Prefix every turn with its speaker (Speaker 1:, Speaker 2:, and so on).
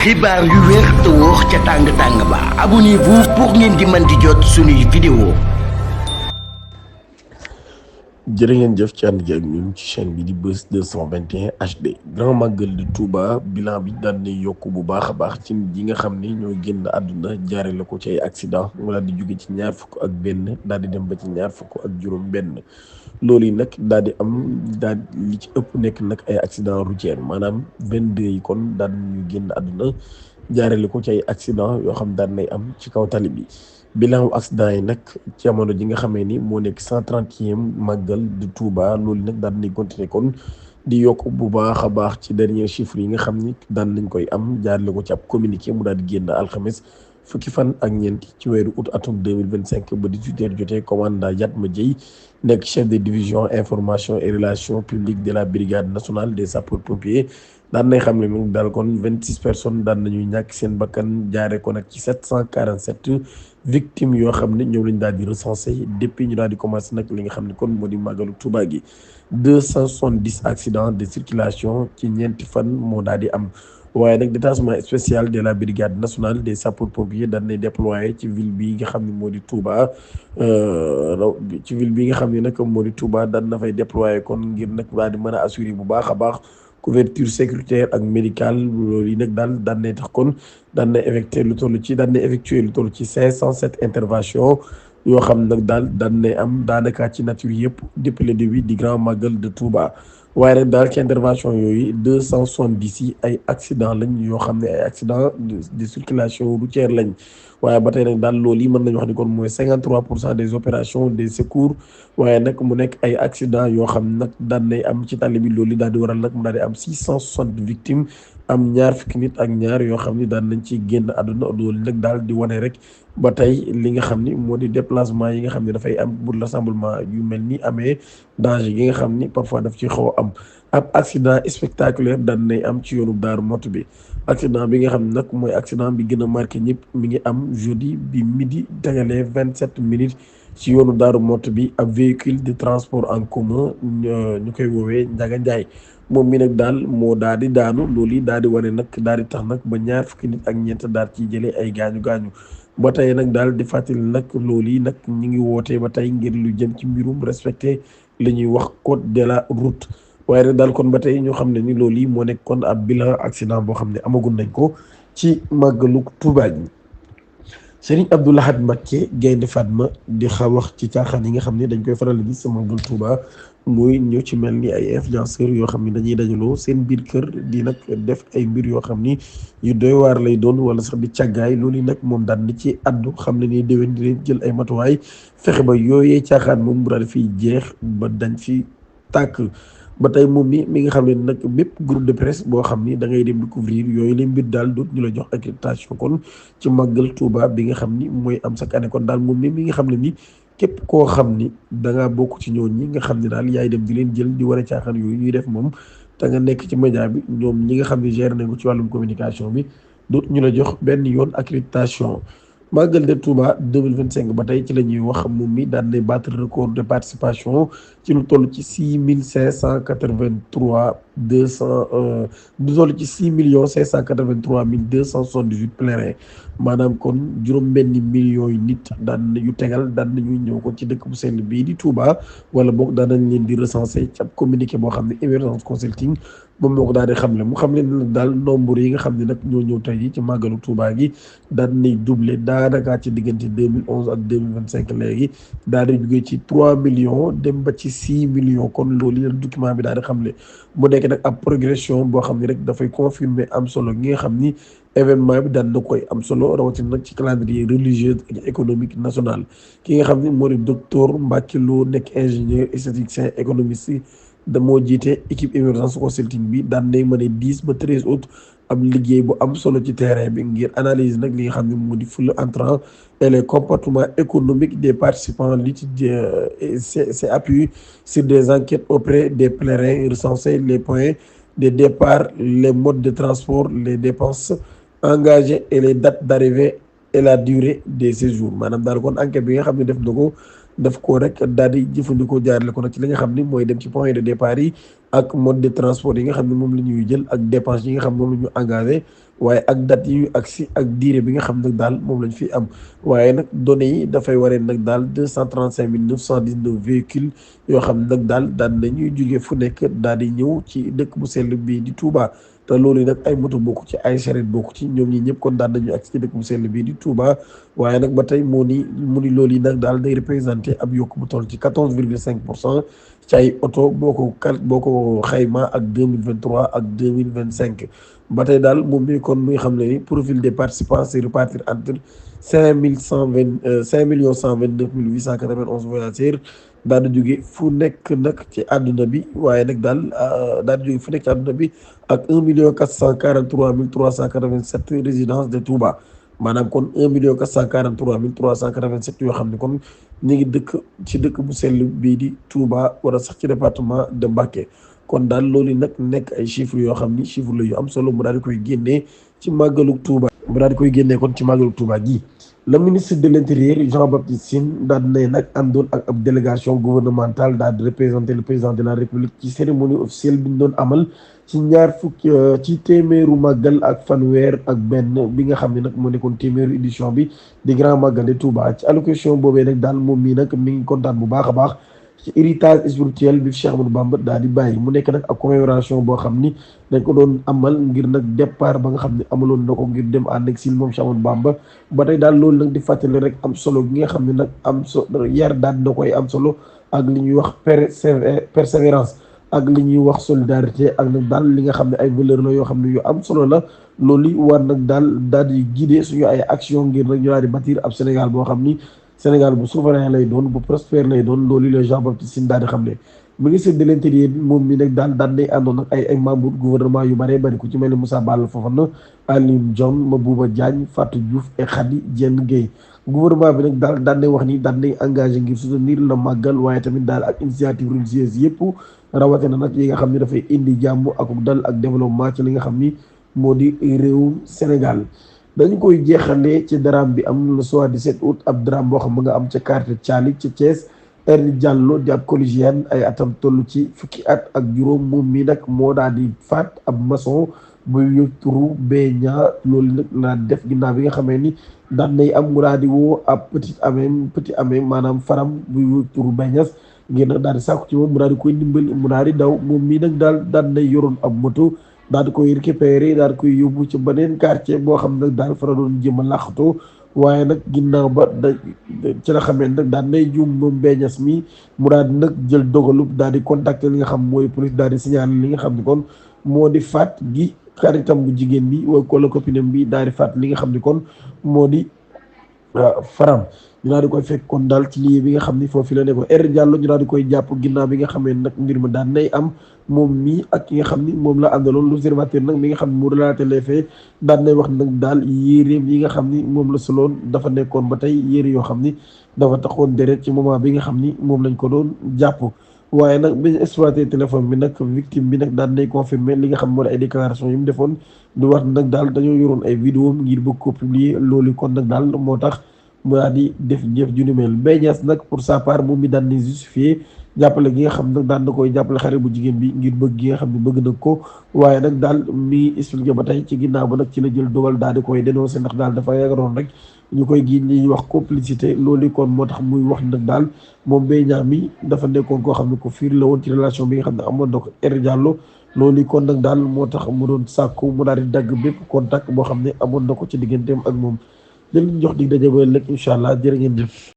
Speaker 1: xibaar yu wér te wóor ca tàng-tàng ba abonnez-vous pour ngeen di mën di jot suñuy vidéo.
Speaker 2: jërë ngeen jëf ci ànd gi ak ñun ci chaîne bi di Buzz 221 HD Grand Magal de Touba bilan bi daan na yokk bu baax a baax ci nit yi nga xam ni ñoo génn àdduna jaare la ko ci ay accident mu daal di jóge ci ñaar fukk ak benn daal di dem ba ci ñaar fukk ak juróom benn loolu yi nag daal di am daal li ci ëpp nekk nag ay accident routier maanaam 22 yi kon daan ñu génn àdduna jaare la ko ci ay accident yoo xam daan nay am ci kaw tali bi bilan wu accident yi nag jamono ji nga xamee ni moo nekk 130e màggal de Touba loolu nag daan nañ continuer kon di yokk bu baax a baax ci dernier chiffre yi nga xam ni daan nañ koy am jaarale ko ci ab communiqué mu daal di génn alxames fukki fan ak ñeenti ci weeru août atum 2025 ba 18h jotee commandant Yatma Dieye nekk chef de division information et relations publiques de la brigade nationale des sapeurs pompiers daan nay xam ne nag daal kon 26 personnes daan nañuy ñàkk seen bakkan jaare ko nag ci 747 victimes yoo xam ne ñoom lañ daal di recensé depuis ñu daal di commencé nag li nga xam ne kon moo di màggalu Touba gi 270 accidents de circulation ci ñeenti fan moo daal di am waaye nag détachement spécial de la brigade nationale des sapeurs pompiers daan nay déployé ci ville bi nga xam ne moo di Touba ci ville bi nga xam ne nag moo di Touba daan na fay déployé kon ngir nag daal di mën a assurer bu baax a baax couverture sécuritaire ak médicale loolu yi nag daal daan nay tax kon daan na effectuer lu toll ci 507 interventions yoo xam nag daal daan nay am daanaka ci nature yëpp depuis le début di grand magal de Touba waaye nag daal ci intervention yooyu 270 yi ay accident lañ yoo xam ne ay accident de circulation routière lañ waaye ba tey nag daal loolu yi mën nañu wax ni kon mooy 53% des opérations des secours waaye nag mu nekk ay accident yoo xam nag daan nay am ci tali bi loolu daal di waral nag mu daal di am 660 victimes am ñaar fukki nit ak ñaar yoo xam ni daan nañ ci génn àdduna loolu nag daal di wane rek ba tey li nga xam ni moo di déplacement yi nga xam ne dafay am pour rassemblement yu mel ni amee danger yi nga xam ni parfois daf ci xaw a am ab accident spectaculaire daan nay am ci yoonu Daaru Mott bi accident bi nga xam ne nag mooy accident bi gën a marqué ñëpp mi ngi am jeudi bi midi tegalee 27 minutes ci yoonu Daaru Mott bi ab véhicule de transport en commun ñu koy woowee Njaga Njaay moom mi nag daal moo daal di daanu loolu yi daal di wane nag daal di tax nag ba ñaar fukki nit ak ñeent daal ciy jëlee ay gaañu gaañu ba tey nag daal di fàttali nag loolu yi nag ñu ngi wootee ba tey ngir lu jëm ci mbirum respecté li ñuy wax code de la route waaye nag daal kon ba tey ñoo xam ne ni loolu yi moo nekk kon ab bilan accident boo xam ne amagul nañ ko ci màggalu Touba gi Serigne Abdou Lahad Mbacké Gaynde Fatma di wax ci caaxaan yi nga xam ne dañ koy faral di gis sama màggal Touba muy ñëw ci mel ni ay influenceurs yoo xam ni dañuy dajaloo seen biir kër di nag def ay mbir yoo xam ni yu doy waar lay doon wala sax di càggaay loolu yi nag moom daan na ci addu xam ne ni déwén di leen jël ay matuwaay fexe ba yooyee caaxaan moom bu daal fiy jeex ba dañ fi tàkk ba tey moom mi nga xam ne nag bépp groupe de presse boo xam ni da ngay dem découvrir yooyu leen mbir daal doot ñu la jox accréditation kon ci màggal Touba bi nga xam ni mooy am chaque année kon daal moom mi nga xam ne ni képp koo xam ni da ngaa bokk ci ñooñu ñi nga xam ne daal yaay dem di leen jël di war a caaxaan yooyu ñuy def moom te nga nekk ci média bi ñoom ñi nga xam ne géré nañ ko ci wàllum communication bi doot ñu la jox benn yoon accréditation Magal de Touba 2025 ba tey ci la ñuy wax moom mi daan nay battre record de participation ci lu toll ci 6583 lu toll ci 6 583 278 pèlerins maanaam kon juróom-benni millions yi nit daan yu tegal daan nañuy ñëw ko ci dëkk bu sell bii di Touba wala boog daan nañ leen di recenser ci ab communiqué boo xam ne Emergence Consulting moom moo ko daal di xamle mu xam leen daal nombre yi nga xam ne nag ñoo ñëw tey yi ci màggalu Touba gi daan nay doublé daanaka ci diggante 2011 ak 2025 léegi daal di jógee ci 3 millions dem ba ci 6 millions kon loolu yëpp document bi daal di xamle mu nekk nag ab progression boo xam ne rek dafay confirmer am solo gi nga xam ni événement bi daan na koy am solo rawatina nag ci calendrier religieux ak économique national ki nga xam ni moo di docteur Mbacké Lo nekk ingénieur statisticien économiste da moo jiite équipe Emergence Consulting bi daan nay mën a 10 ba 13 août am liggéey bu am solo ci terrain bi ngir analyse nag li nga xam ne moo di flux entrant et les comportements économiques des participants l'étude c'est appuyé sur des enquêtes auprès des pèlerins recenser les points de départ les modes de transport les dépenses engagées et les dates d'arrivée et la durée des séjours maanaam daal kon enquête bi nga xam ne def na ko daf ko rek daal di jëfandikoo jaarale ko nag ci li nga xam ni mooy dem ci point de départ yi ak mode de transport yi nga xam ne moom la ñuy jël ak dépense yi nga xam moom la ñu engagé waaye ak date yi agsi ak durée bi nga xam nag daal moom lañ fi am waaye nag données yi dafay waree nag daal 235 919 véhicules yoo xam nag daal daan nañuy jógee fu nekk daal di ñëw ci dëkk bu sell bii di Touba. te loolu nag ay moto bokku ci ay charrette bokku ci ñoom ñi ñëpp kon daan nañu ak ci dëkk bu sell bii di Touba waaye nag ba tey mu ni loolu yi nag daal day représenté ab yokk bu toll ci 14,5% ci ay oto boo ko xayma ak 2023 ak 2025 ba tey daal moom mi kon muy xam ne ni profil des participants c'est repartir entre 5,129,891 voyageurs daal di jóge fu nekk nag ci àdduna bi waaye nag daal di jóge fu nekk ci àdduna bi ak 1,443,387 résidences de Touba maanaam kon 1,443,387 yoo xam ne kon ñu ngi dëkk ci dëkk bu sell bii di Touba wala sax ci département de Mbacké kon daal loolu nag nekk ay chiffres yoo xam ni chiffres la yu am solo mu daal di koy génnee ci màggalu Touba mu daal di koy génnee kon ci màggalu Touba gi. Le ministre de l'Intérieur Jean-Baptiste Tine daal di nag àndoon ak ab délégation gouvernementale daal di représenter le président de la République ci cérémonie officielle bi ñu doon amal ci ci téeméeru màggal ak fanweer ak benn bi nga xam ne nag moo nekkoon téeméeru édition bi di grand màggal de Touba ci allocution boobee nag daal moom mii nag mi ngi kontaan bu baax a baax ci héritage spirituel bi Cheikh Ahmadou Bamba daal di bàyyi mu nekk nag ak commémoration boo xam ni dañ ko doon amal ngir nag départ ba nga xam ne amaloon na ko ngir dem en exil moom Cheikh Ahmadou Bamba ba tey daal loolu nag di fàttali rek am solo gi nga xam ne nag yar daal na koy am solo ak li ñuy wax persévérance ak li ñuy wax solidarité ak nag daal li nga xam ne ay valeur la yoo xam ne yu am solo la loolu war nag daal di guider suñu ay action ngir nag ñu daal di bâtir ab Sénégal boo xam ni Sénégal bu souverain lay doon bu prospère lay doon loolu la Jean-Baptiste Tine daal di xam ne ministre de l'Intérieur bi moom mi nag daal nay àndoon ak ay membre gouvernement yu bëree bëri ku ci mel ni Moussa Balla Fofana Alioune Dione Mabouba Diagne Fatou Diouf et Khady Diène Gaye gouvernement bi nag daal nay wax ni daal nay engagé ngir soutenir la màggal waaye tamit daal ak initiative religieuse yëpp rawatina nag yi nga xam ne dafay indi jàmm ak dal ak développement ci li nga xam ni moo di réewum Sénégal. dañu koy jeexalee ci drame bi am le soir 17 août ab drame boo xam nga am ca quartier Thialik ca Thiès Erni Diallo di ab collégienne ay atam toll ci fukki at ak juróom moom mi nag moo daal di faat ab maçon buy yëg turu Beña loolu nag laa def ginnaaw bi nga xamee ni daan nay am mu daal di woo ab petit amee maanaam faram buy yëg turu Beñas ngir nag daal di sàkku ci moom mu daal di koy dimbali mu daal di daw moom mii nag daan nay yoroon ab moto daal di koy récupérer daal di koy yóbbu ci beneen quartier boo xam nag daal fa la doon jéem a làqatu waaye nag ginnaaw ba ci la xamee nag daal nay juum moom Beñas mi mu daal di nag jël dogalu daal di contacter li nga xam mooy police daal di signaler li nga xam ne kon moo di faat gi xaritam bu jigéen bi wala copinam bi daal di faat li nga xam ne kon moo di faram ñu daal di koy fekk kon daal ci lii bi nga xam ni foofu la nekkoon Erni Diallo ñu daal di koy jàpp ginnaaw bi nga xamee nag mbir ma daan nay am moom mii ak ki nga xam ni moom la àndaloon l'observateur nag mi nga xam ne mu relaté les faits daan nay wax nag daal yéreem yi nga xam ni moom la soloon dafa nekkoon ba tey yére yoo xam ni dafa taxoon deret ci moment bi nga xam ni moom lañ ko doon jàpp waaye nag bi ñu exploité téléphone bi nag victime bi nag daan nay confirmer li nga xam moo di ay déclaration yi mu defoon di wax nag daal dañoo yoroon ay vidéo ngir bëgg ko publier loolu kon nag daal moo tax mu daal di def jëf ju ni mel Beñas nag pour sa part moom mi daan di justifié jàppale gi nga xam nag daan na koy jàppale xale bu jigéen bi ngir bëgg gi nga xam ne bëgg na ko waaye nag daal mi expliqué ba tey ci ginnaaw ba nag ci la jël dogal daal di koy dénoncé ndax daal dafa yagaroon rek ñu koy gi li ñuy wax complicité loolu kon moo tax muy wax nag daal moom Beñas mi dafa nekkoon koo xam ne ko fiir la woon ci relation bi nga xam ne amoon na ko Erni Diallo loolu kon nag daal moo tax mu doon sàkku mu daal di dagg bépp contact boo xam ne amoon na ko ci digganteem ak moom. di leen jox dig daje ba ëllëg incha allah jërë ngeen jëf.